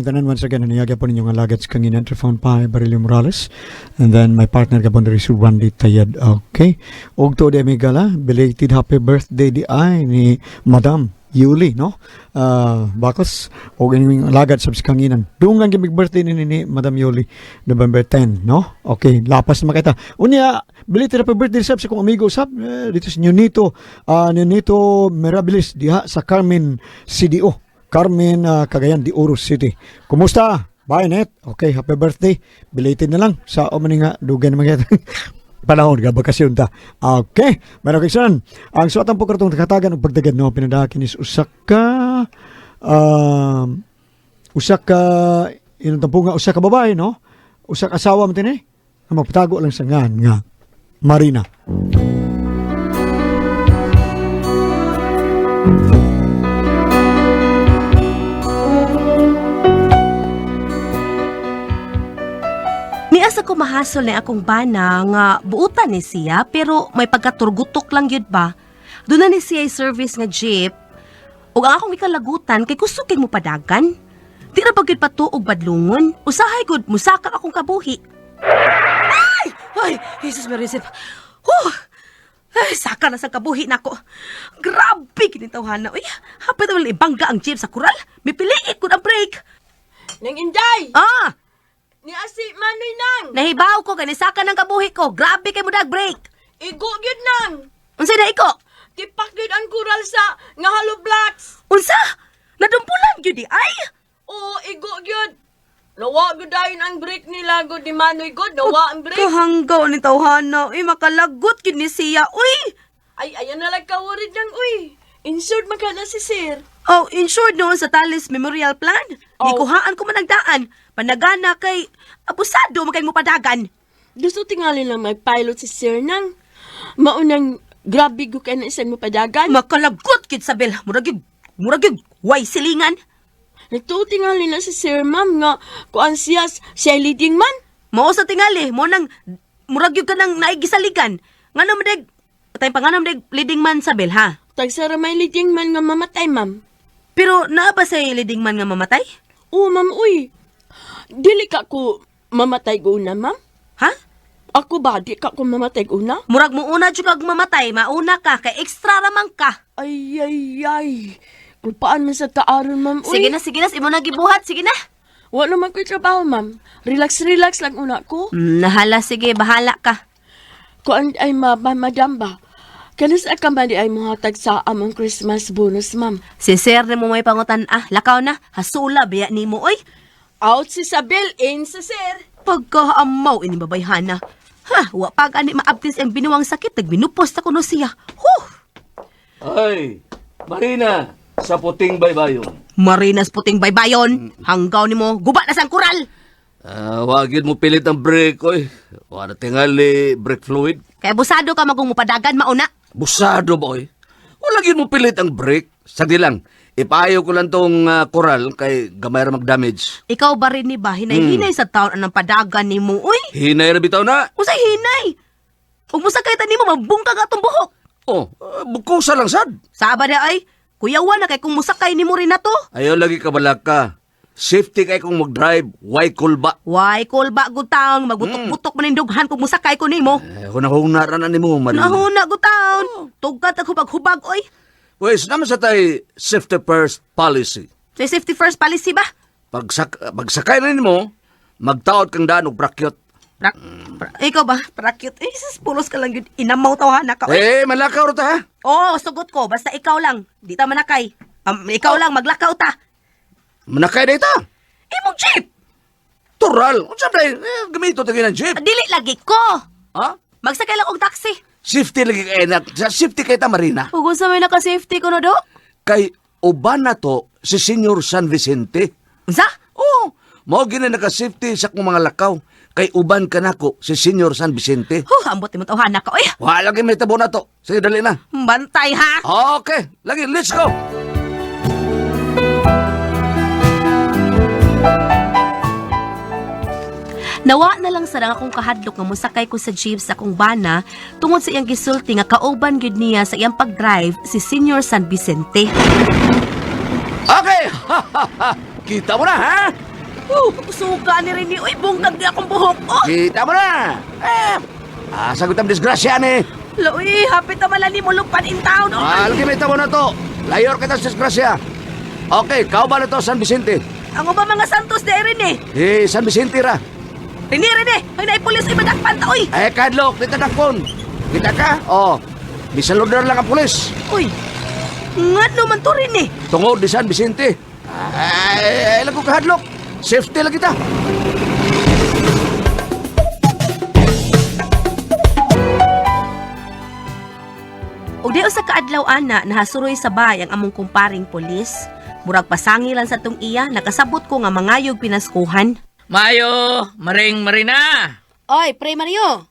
inyong tanan once again, niyagya po ninyong alagad sa kanginan, Trifon Pai, Barilio Morales. And then my partner gabon diri si Randy Tayad. Okay. Og to di amigala, belated happy birthday di ay ni Madam Yuli, no? Bakos, og inyong alagad sa kanginan. Dungan gyud birthday ni Madam Yuli, November 10, no? Okay, lapas na makita. Unya, belated happy birthday sab sa kong amigo sab dito sa Nunito, Nunito Mirabilis diha sa Carmen CDO. Carmen, Cagayan de Oro City. Kumusta? Bye, net. Okay, happy birthday. Belated na lang sa o man nga dugay na mga panahon ga bakasyon ta. Okay, meron kay son. Ang suwatan po kartong katagan og pagdagad no pinadakin is usa ka inong tampo nga usa ka babae no. Usa ka asawa man tini. Nga magpatago lang sa ngan nga Marina. Niasa ko mahasol na akong bana nga buutan ni siya pero may pagkaturgutok lang yun ba. Doon na ni siya ay service nga jeep. Ug ang akong ikalagutan kay kusog kay mo padagan. Di ra ba gyud patuog badlungon. Usahay gud musaka akong kabuhi. Ay! Ay, Jesus Mary Joseph. Huh! Ay, saka na sa kabuhi nako. Grabe kini tawhana. Uy, hapit naman ibangga ang jeep sa kural. Mipiliit ko ang brake. Nang Inday! Ah! Ni asi Manoy nang! Nahibaw ko kay nisaka ng kabuhi ko. Grabe kay mo dag break. Igo gyud nang! Unsa na iko? Tipak gyud ang kural sa nga hollow blocks! Unsa? Nadumpulan gyud di ay. Oo, igo gyud! Nawa gyud dayon ang brake nila gud ni Manoy gud, nawa ang brake. Kahanggaw ni tawhana. Uy, makalagot gyud ni siya. Uy! Ay, ayan na lang kaworried nang uy. Insured man ka na si sir. Oh, insured noon sa Talis Memorial Plan. Oh. Gikuhaan ko man ang daan. Panagana kay abusado man kay mo padagan. Gusto tingali lang may pilot si sir nang. Maunang grabe gud kay na isan mo padagan. Makalagot gyud sa bel. Murag gyud, murag gyud way silingan. Nagtuo tingali na si sir ma'am nga kuan siya siya leading man. Mao sa tingali, mo nang murag gyud ka nang naigisaligan. Ngano man dag tay panganom dag leading man sa bel ha. Tagsara may leading man nga mamatay ma'am. Pero naa ba sa leading man nga mamatay? Oo, ma'am, uy. Dili ka ko mamatay guna, ma'am. Ha? Ako ba, di ka ko mamatay guna? Murag mo una jud kag mamatay, mauna ka kay extra ramang ka. Ay, ay, ay. Kulpaan man sa taaron, ma'am, uy. Sige na, sige na, imo na gibuhat, sige na. Wala naman ko'y trabaho, ma'am. Relax, relax lang una ko. Nahala sige, bahala ka. Kuan ay ma, ma madam ba? Kanis ka man di ay muhatag sa among Christmas bonus, ma'am. Si sir nimo may pangutan ah, lakaw na, hasula biya nimo oy. Out si Sabel, in sa sir. Pagkaamaw ini babayhana. Ha, wa pa gani maabtis ang binuwang sakit, nagminupos ta kuno siya. Huh! Ay, Marina, sa puting baybayon. Marinas puting baybayon. Hanggaw nimo, guba na sang kural. Ah, wagin mo pilit ang brake, oy. Wala tingali brake fluid. Kay abusado ka magong mupadagan mauna. Busado ba, oy? Wala gid mo pilit ang brake. Sagdi lang, ipayo ko lang tong koral kay gamay ra mag-damage. Ikaw ba rin ni ba hinay-hinay sa taon anang padagan nimo oy? Hinay ra bitaw na. Usay hinay. Ug musakay ta nimo mabungkag atong buhok. Oh, bukusa lang sad. Saba na ay, kuyawa na kay kung musakay nimo rin na to. Ayaw lagi ka balaka. Safety kay kung mag-drive, why kulba? Why call ba good taon, magbutok-butok man dughan kung musakay ko nimo. Eh, hunahuna ra na nimo, Marina. Nahuna good taon. Tugkat ang hubag-hubag oy. Wes, naman sa tay safety first policy. Sa safety first policy ba? Pagsakay na nimo, magtaod kang daan og brakyot. Ikaw ba? Prakyut. Eh, sus, pulos ka lang yun. Inamaw tawhana ka. Oy. Eh, malakaw ra ta ha. Oo, sugot ko. Basta ikaw lang. Di ta manakay. Ikaw lang, maglakaw ta. Manakay na ita. Imong jeep! Tural. Unsa day? Eh, gamito ta ng jeep. Dili lagi ko. Ha? Magsakay lang og taxi. Safety lagi kay na. Sa safety kay ta Marina. Ug unsa may naka-safety ko no do? Kay uban na to si Senyor San Vicente. Unsa? Oh, mao gina naka-safety sa akong mga lakaw. Kay uban kanako si Senyor San Vicente. Huh, ambot nimo tawhana ka oy. Wala lagi may tabo na to. Sige, dali na. Bantay ha. Okay, lagi, let's go. Nawa na lang sarang akong kahadlok nga mosakay ko sa jeep sa akong bana tungod sa iyang gisulti nga kauban gyud niya sa iyang pag-drive si Senior San Vicente. Okay! Kita mo na, ha? Oh, suga ni Rene. Uy, bungkag di akong buhok. Oh, Kita mo na! Eh, sagot ang disgrasya ni. Loy, hapit na malani mo lupan in town. Oh. Ah, lagi may tamo na to. Layor kita sa disgrasya. Okay, kau ba na to, San Vicente? Ang uba mga Santos di Rene. Eh, San Vicente ra. Rene, Rene, may naipulis ay madakpan ta, uy. Eh, kadlok, dito dakpon. Kita ka? Oh, bisaludar lang ang pulis. Uy, ngano man to Rene. Tungod di San Vicente. Ay, ay, lago ka hadlok. Safety lang kita. Ug di usa ka adlaw ana nahasuroy sa bay ang among kumparing pulis. Murag pasangilan sa tong iya, nakasabot ko nga mangayog pinaskuhan. Mayo, Maring Marina. Oy, Pre Mario.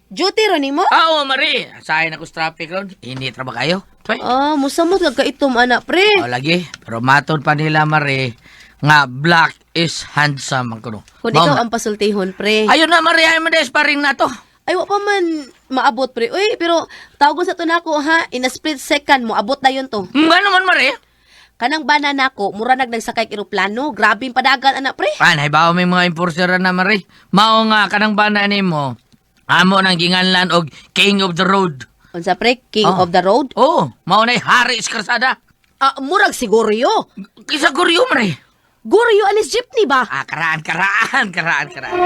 Duty ro nimo? Oo, Mari. Asahin ako sa traffic ron. Init ra ba kayo? Tuy. Ah, musamot nga kaitom ana, pre. O, lagi. Pero matod pa nila, Mari, nga black is handsome ang kuno. Kung ikaw ang pasultihon, pre. Ayun na, Mari. Ay, mo pa rin na to. Ay, wa pa man maabot, pre. Uy, pero tawagon sa to nako ha, in a split second mo abot na yun to. Nga naman, Mari. Kanang bana nako, mura nag nagsakay og eroplano. Grabe yung padagan ana, pre. Ah, nahibaw may mga enforcer na, Mari. Mao nga, kanang bana nimo. Amo nang ginganlan og king of the road. Unsa pre, king Oh. of the road? Oo, mao na'y hari sa karsada. Ah, murag si Goryo. Kisa guryo, Mari. Goryo anis jeepney ba? Ah, karaan, karaan, karaan, karaan.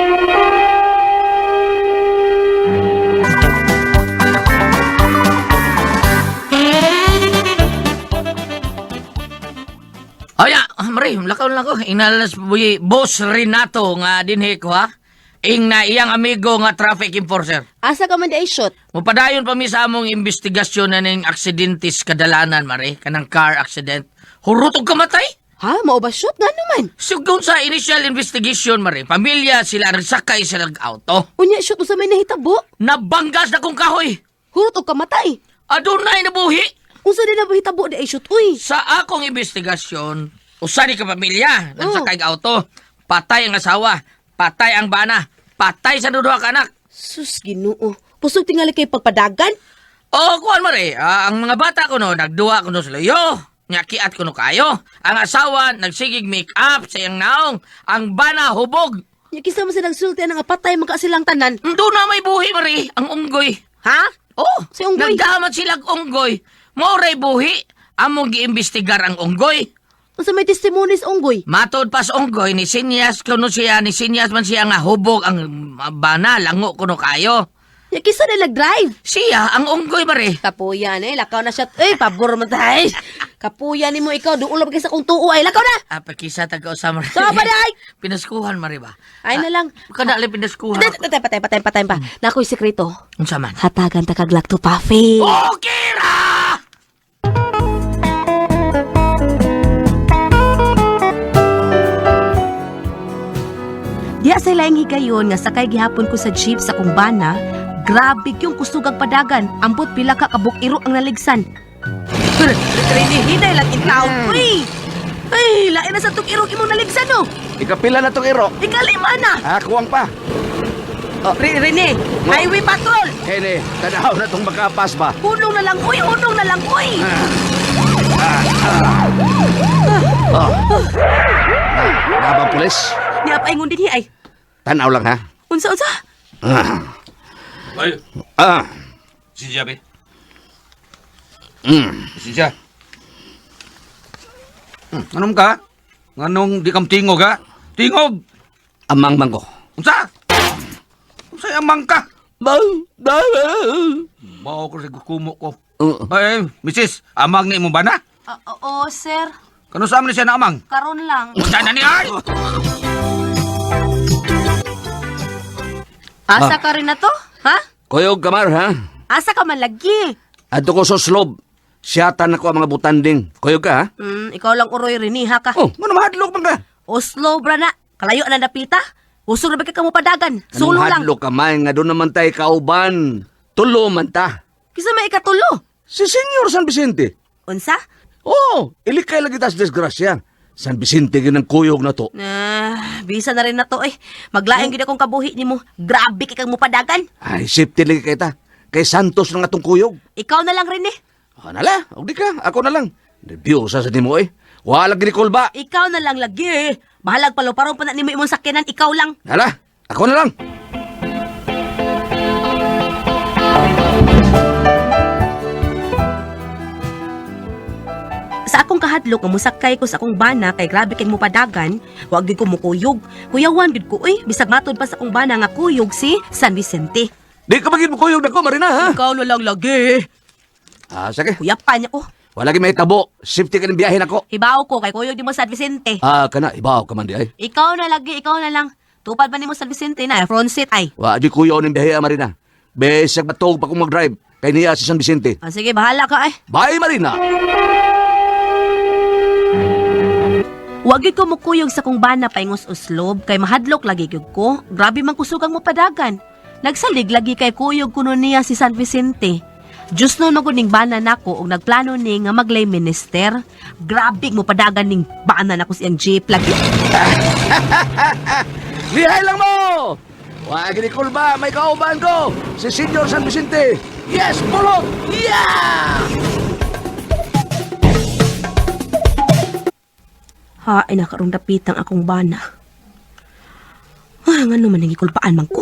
Oh ya, Mari, lakaw lang ko. Inalas buyi, Boss Renato nga dinhi ko ha. Ing na iyang amigo nga traffic enforcer. Asa ka man di ay shot? Mupadayon pa mi sa among investigasyon na ning aksidentes kadalanan, Mari, kanang car accident. Hurot og kamatay. Ha, mao ba shoot nga naman? Sugon sa initial investigation, Mari, pamilya sila nagsakay sila ng auto. Unya shoot usa may nahitabo. Nabanggas na kong kahoy. Hurot og kamatay. Adunay nabuhi. Unsa din na bahitabo di ay shoot uy? Sa akong investigasyon, usa ni ka pamilya nagsakay og auto. Patay ang asawa, patay ang bana, patay sa duha ka anak. Sus Ginoo. Kusog tingali kay pagpadagan. O kuan Mari, ang mga bata kuno nagduwa kuno sila. Yo, nya kiat kuno kayo. Ang asawa nagsigig make up sa iyang naong, ang bana hubog. Nya kinsa man sila nagsulti nga patay man ka silang tanan. Doon na may buhi, Mari, ang unggoy. Ha? Oh, Si unggoy. Nagdamat silang unggoy. Mauray buhi. Among giimbestigar ang unggoy. Unsa may testimonies unggoy? Matod pas unggoy, ni sinyas kuno siya, ni sinyas man siya nga hubog ang bana, lango kuno kayo. Nya kinsa na nag-drive? Siya, ang unggoy mare. Kapuya ni, lakaw na siya. Ay, pabor man tayo. Kapuya nimo ikaw, duol ba kay sa kong tuo ay lakaw na. Ah, pakisa taga sa mare. Sa ba day? Pinaskuhan mare ba? Ay na lang. Kada lang pinaskuhan. Patay, patay, patay, patay pa. Nakoy sekreto. Unsa man? Hatagan ta kag lacto puffy. Okay ra! Diya sa laing higayon nga sakay gihapon ko sa jeep sa kong bana, grabe yung kusog ang padagan. Ambot pila ka kabuk iro ang naligsan. Ready hinay lang in town. Uy! Ay, lain na sa tong irong imong naligsan no. Ikapila na tong iro. Ikalima na. Ah, kuwang pa. Rene, Highway Patrol. Kene, tanaw na tong makapas ba? Hunong na lang, uy, hunong na lang, uy. Nabang pulis? Niya pa ingon dinhi ay. Tanaw lang ha. Unsa unsa? Ah. Ay, Ah. siya be. Mm. Siya. Anong ka? Nganong di kam tingog ha? Tingog! Amang mangko. Unsa? Unsa amang ka? Ba, ba, ba. Mao ko sa kumo ko. Oo. Ay, misis, amang ni mo ba na? Oo, sir. Kano sa amin siya na amang? Karon lang. Unsa na ni ay? Asa ka rin na to? Ha? Kuyog kamar ha. Asa ka man lagi? Adto ko sa slob. Siyatan ako ang mga butanding. Kuyog ka ha? Ikaw lang uroy rin ha ka. Oh, ngano mahadlok man ka? Oslo bra na. Kalayo na napita. Usog na ba kay padagan? Sulo Anong lang. hadlok ka man? Nga doon naman tayo kauban. Tulo man ta. Kisa may ikatulo. Si Senyor San Vicente. Unsa? Oh, ilikay lagi tas disgrasya. San Vicente ginang kuyog na to. Ah, bisa na rin na to eh. Maglaing gid akong kabuhi nimo. Grabe kay kang mupadagan. Ay, safety lagi kay ta. Kay Santos na nga tong kuyog. Ikaw na lang rin eh. Ah, nala, og di ka. Ako na lang. Nervyosa sa nimo eh. Wala gini kulba. Ikaw na lang lagi. Bahalag paluparon pa na nimo imong sakyanan, ikaw lang. Hala, ako na lang. Sa akong kahadlok nga mosakay ko sa akong bana kay grabe kay mupadagan, wa gyud ko mukuyog. Kuyawan gyud ko uy, bisag matod pa sa akong bana nga kuyog si San Vicente. Di ka magid mo kuyog nako, Marina, ha? Ikaw na lang lagi. Ah, sige. Kuyapan niya ko. Wala gyud may tabo. Safety ka ng biyahe nako. Hibaw ko kay kuyog di mo San Vicente. Ah, kana ibaw ka man di ay. Ikaw na lagi, ikaw na lang. Tupad ba nimo San Vicente na front seat ay. Wa di kuyo ning biyahe, ah, Marina. Besag matog pa kong mag-drive kay niya si San Vicente. Ah, sige, bahala ka ay. Bye, Marina. Wa gyud ko mukuyog sa kong bana paingos uslob kay mahadlok lagi gyud ko. Grabe man kusog ang mupadagan. Nagsalig lagi kay kuyog kuno niya si San Vicente. Diyos no magud ning bana nako og nagplano ni nga maglay minister. Grabe mupadagan ning bana nako siyang jeep lagi. Lihay lang mo! Wa gini kulba, may kauban ko. Si Senior San Vicente. Yes, pulot! Yeah! Ha, ay nakarong dapitang akong bana. Ah, ngano man nang ikulpaan man ko.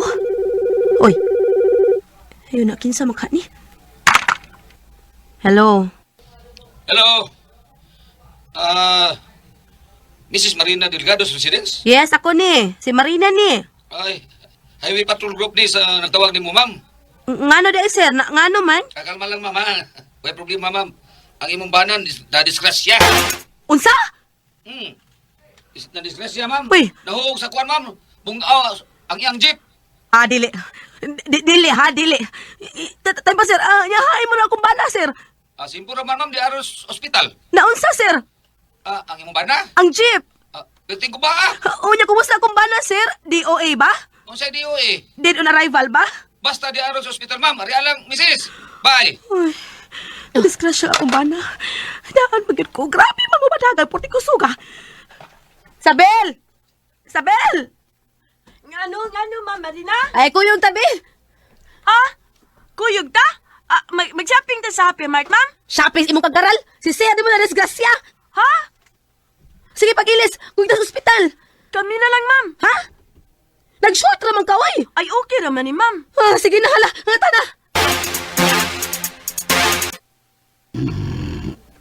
Oy. Ayun na, kinsa man ka ni? Hello. Hello. Ah, Mrs. Marina Delgado's residence? Yes, ako ni. Si Marina ni. Ay, Highway Patrol Group ni sa nagtawag ni mo, ma'am. Ngano di sir? Na, ngano man? Kakalma lang, ma'am, ha? Way problema, ma'am. Ang imong banan, na-disgrasya. Unsa? Hmm. Na-disgrasya, ma'am. Uy. Nahuog sa kuwan, ma'am. Bung, ang iyang jeep. Ah, dili. Dili ha, dili. Tay pa sir, ah, yahain mo na akong bana sir. Ah, simple raman, ma'am, di aros ospital. Naunsa sir? Ah, ang imong bana? Ang jeep. Ah, Piting ko ba, ah? Unya, kumusta akong bana sir? DOA ba? Unsay DOA? Dead on arrival ba? Basta di aros ospital, ma'am. Ari lang, Mrs. Bye. Uy, disgrasya akong bana. Daan pagod ko. Grabe mamumadagal, puti ko suga. Sabel! Sabel! Ngano, ngano, ma'am Marina? Ay, kuyog tabi. Ha? Kuyog ta? Ah, mag-shopping ta sa Happy Mart, ma'am? Shopping imong kagaral. Si Sir, di mo na disgrasya. Ha? Sige, pagilis. Kuyog ta sa ospital. Kami na lang, ma'am. Ha? Nag-short raman ka, oy! Ay, okay raman ni ma'am. Ah, sige na, hala. Ngata na.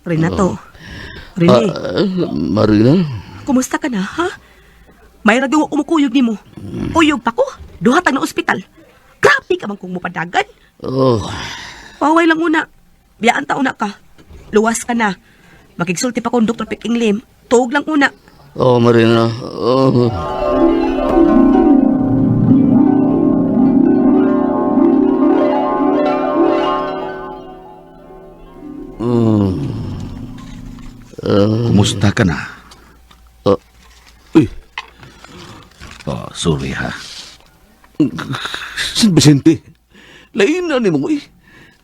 Renato. Rene, Marina? kumusta ka na, ha? May ragyong umukuyog nimo. Uyog pa ko. Duha tag na ospital. Grabe ka man kung mupadagan. Oh, Paway lang una. Biyaan ta una ka. Luwas ka na. Makigsulti pa kong Dr. Pekinglim. Tuog lang una. oh Marina. Oh. Kumusta ka na? Uy, Oh, sorry ha. San Vicente. Lain na nimo eh.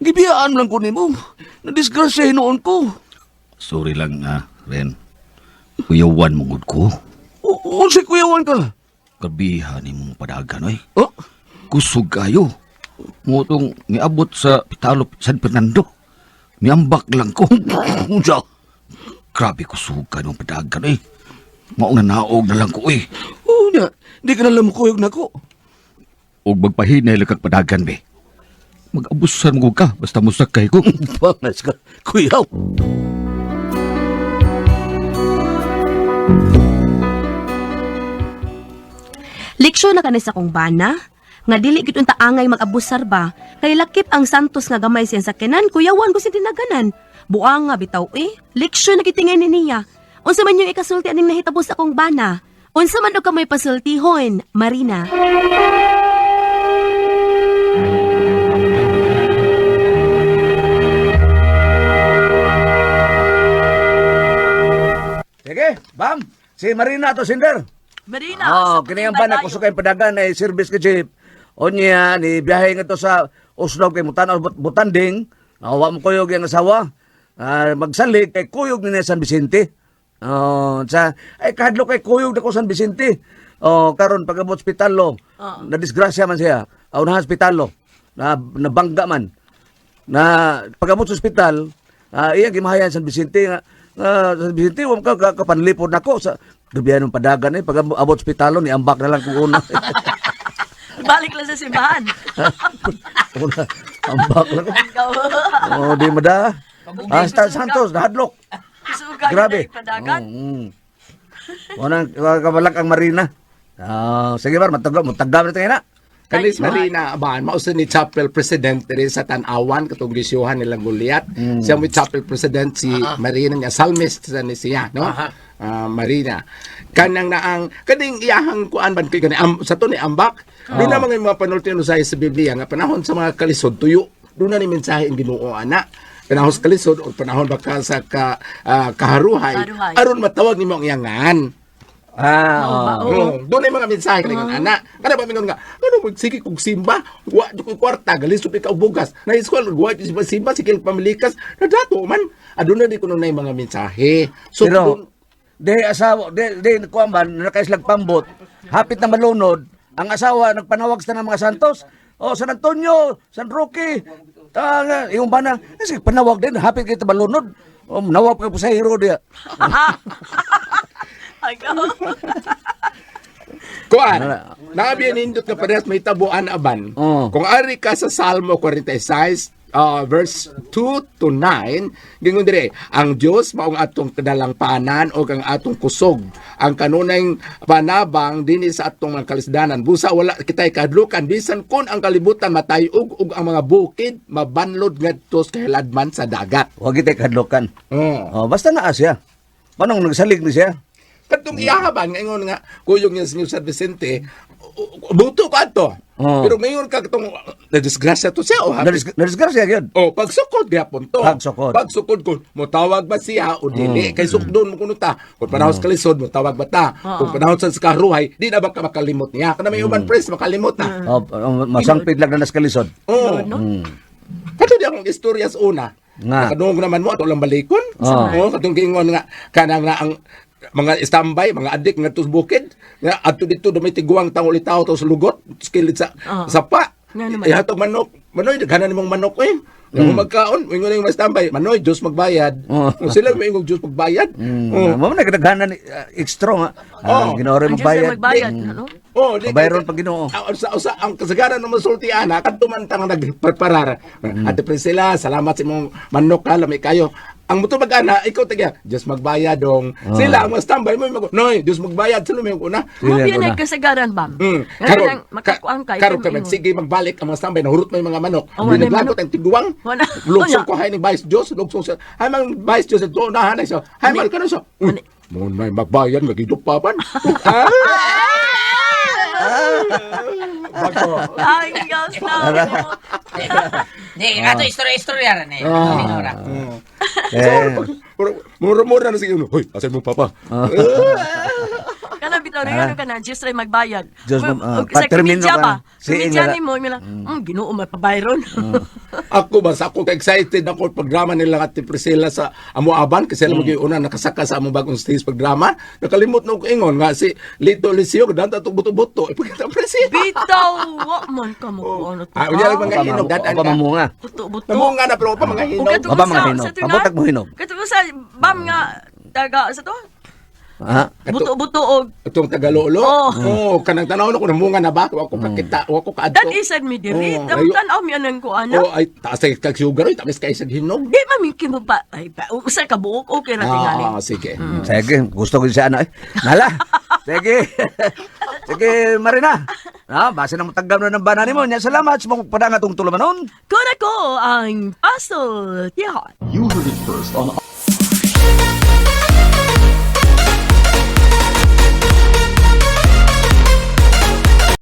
Gibiyaan lang ko nimo. Nadisgrasya hinuon ko. Sorry lang ha, Ren. Kuyawan mo gud ko. Unsay kuyawan ka? Kabiha ni mong padagan oy. Oh, Kusog kayo. Mutong niabot sa Pitalo San Fernando. Niambak lang ko. unsa? Grabe kusog ka mong padagan oy. Maong nanaog na lang ko oy. Unya, di ka na lang mukuyog nako. Og magpahinay lang kag padagan be. Mag-abusan mo ka basta musakay ko. Pangas ka, kuyaw. Leksyon na kanis akong bana. Nga dili gid unta angay mag-abusar ba. Kay lakip ang Santos nga gamay siyang sakyanan, kuyawan ko si tinaganan. Buang nga bitaw eh. Leksyon na gitingay ni niya. Unsa man yung ikasulti aning nahitabo sa akong bana? Unsa man og kamay pasultihon, Marina? Sige, bam. Si Marina to Sinder. Marina, Oh, sa kini ang bana tayo. kusog kay padagan ay service ka jeep. Unya ni biyahe ngadto sa Oslo kay Mutan Butanding. Wa mo kuyog ang asawa. Ah, magsalig kay kuyog ni San Vicente. Oh, sa ay kahadlok kay kuyog na ko San Vicente. Oh, karon pag-abot ospital lo. Na disgrasya man siya. Aw na hospital lo. Na nabangga man. Na pag-abot sa ospital, iya gimahayan San Vicente nga nga, San Vicente wa ka kapanlipod nako sa Grabe ng padagan eh. Pag abot ospitalon, iambak na lang kung una. Balik lang sa simbahan. Una, ambak lang. Oh, di mada. Ah, Santos, nahadlok. Suga Grabe. Padagan. Unang kabalak ang Marina. Ah, sige bar, matagam, matagam na tayo na. Kanis Marina Aban, mausa ni Chapel President diri sa Tan-awan katong gisyuhan nilang Goliath. Siya mo Chapel President si Marina niya, psalmist sa ni siya, no? Ah, Marina. Kanang naang kaning iyahang kuan man kay kani am, sa to ni ambak. Doon na mga panulti usay sa Biblia nga panahon sa mga kalisod tuyo. Doon na ni mensahe ang Ginoo ana. Panahon sa kalisod o panahon baka sa ka, kaharuhay, Kaharuhay. aron matawag nimo ang iyangan. Ah, oh. Oo. Doon ay mga mensahe kay uh ana. Kada ba mingon nga, ano mo sige kog simba, wa jud koy kwarta, galisod ikaw bugas. Na eskwela wa jud simba, simba sige pamilikas, nadato man. Aduna di kuno nay mga mensahe. So Pero, dun- di asawa, di kuan ba, nakaislag pambot, hapit na malunod, ang asawa nagpanawag sa ng mga Santos, oh, San Antonio, San Roque, tanga, yung bana, eh, sige, panawag din, hapit kita malunod, oh, nawag ka po sa hero diya. Ay, go. Kuan, naabiyan nindot nga parehas may tabuan aban. Oo. Kung ari ka sa Salmo 46, verse 2 to 9, gingon dire, ang Dios maong atong kadalangpanan o ang atong kusog, ang kanunay panabang dinhi sa atong mga kalisdanan. Busa wala kitay kahadlukan bisan kun ang kalibutan matayog ug ang mga bukid mabanlod ngadto sa kahiladman sa dagat. Huwag kita kadlokan. Oo. Oh, basta naa siya. Manong nagsalig ni siya. Katong iyahaban nga ingon nga kuyog niya sa New San Vicente, buto ka ato. Oo. Pero mayon ka katong nadisgrasya to siya o happy. Nadisgrasya yun. Oh, pagsukod gyapon to. Pagsukod. Pagsukod ko, motawag ba siya o dili? Kay sukdon mo kuno ta. Kung panahon sa kalisod, motawag ba ta? Kung panahon sa karuhay, di na ba ka makalimot niya? Kana may uban press makalimot na. Oh, oh, masangpit lang na naskalisod. Oo. No? Kato di akong istorya sa una. Nga. Nakadungog naman mo ato lang balikon. Oo. Oo, katong giingon nga kanang nga ang mga standby, mga adik nga sa bukid, nga adto dito dumay tiguang tang ulitaw to sa lugot, skilid sa sapa. Nga naman. Ihatog manok. Manoy daghanan nimong manok eh. Yung magkaon, moingon yung standby, Manoy Diyos magbayad. Oo. Kung sila moingon Diyos magbayad. Oo. Mo na kadaghanan extra nga. Ah, Oh. Ginoo rin Ang Diyos ay magbayad. magbayad, ano? Oh, di Pabayron pag Ginoo. Sa ang kasagaran ng masulti ana kadto man tang nagpreparar. Ate Priscilla, salamat sa imong manok ha, lami kayo. Ang mutubag ana, ikaw tagya, Diyos magbayad dong. Sila ang mga standby mo mag Noy, Diyos magbayad sila mo una. Sila Mo una. na kasagaran bam. Mm. Nga Karon, kanang makakuan ka. karon ikaw ka moingon. sige magbalik ang mga standby nahurot mo yung mga manok. Oh, wala Hindi naglagot manok. ang tiguang. Wala. Lugsong Wala. ko hay ni Vice Diyos, lugsong sa. Hay mang Vice Diyos ito unahan ay siya. Hay man kano siya. Uy, mo na magbayad magidup pa man. Ah! Bago. Ay, girls na. Di, ato istorya-istorya ra ni. Ora. Eh, Mura-mura na sige. Hoy, asan mo papa? Kana bitaw na ano ka na, Diyos ray magbayad. Diyos Ug- ug sa patermino komedya ka. ba? Siing Komedya wala. ni mo, mila, Ginoo may pabayron. Ako ba, sa ako ka-excited ako pagdrama nila at Priscilla sa Amo Aban kasi alam mo yung una nakasaka sa among bagong stage pagdrama. Nakalimot na ako ingon nga si Lito Liceo danta to buto-buto. Ipagkita Priscilla. Bitaw, wa man ka mo kung ano to. Ah, unya lang mga hinog Apa dadan ka. mamunga. Buto-buto. Namunga na pero pa mga Ug hinog. katong Aba, mga sa- hinog. sa tunan, Pabutag mo hinog. Katong sa bam nga taga sa to. Ha? Buto-buto og Itong Tagalolo. Oh. Oh, kanang tanaw na ko namunga na ba? Wa ko kakita, wa ko kaadto. Dan isad mi diri. Oh, Tam ayo. tan-aw mi anang ko ana. Oh, ay taas ay kag sugar, oy, tamis kay sa hinog. Di man mi kimo pa ay pa usa ka buok okay ra tingali. Ah, sige. Sige, gusto ko siya ano eh. Nala. Sige. Sige, Marina. Ah, base na mataggam na ng banani mo. Nya, salamat sa mga padang atong tulumanon. Kuna ko ang puzzle. Tihat. You heard it first on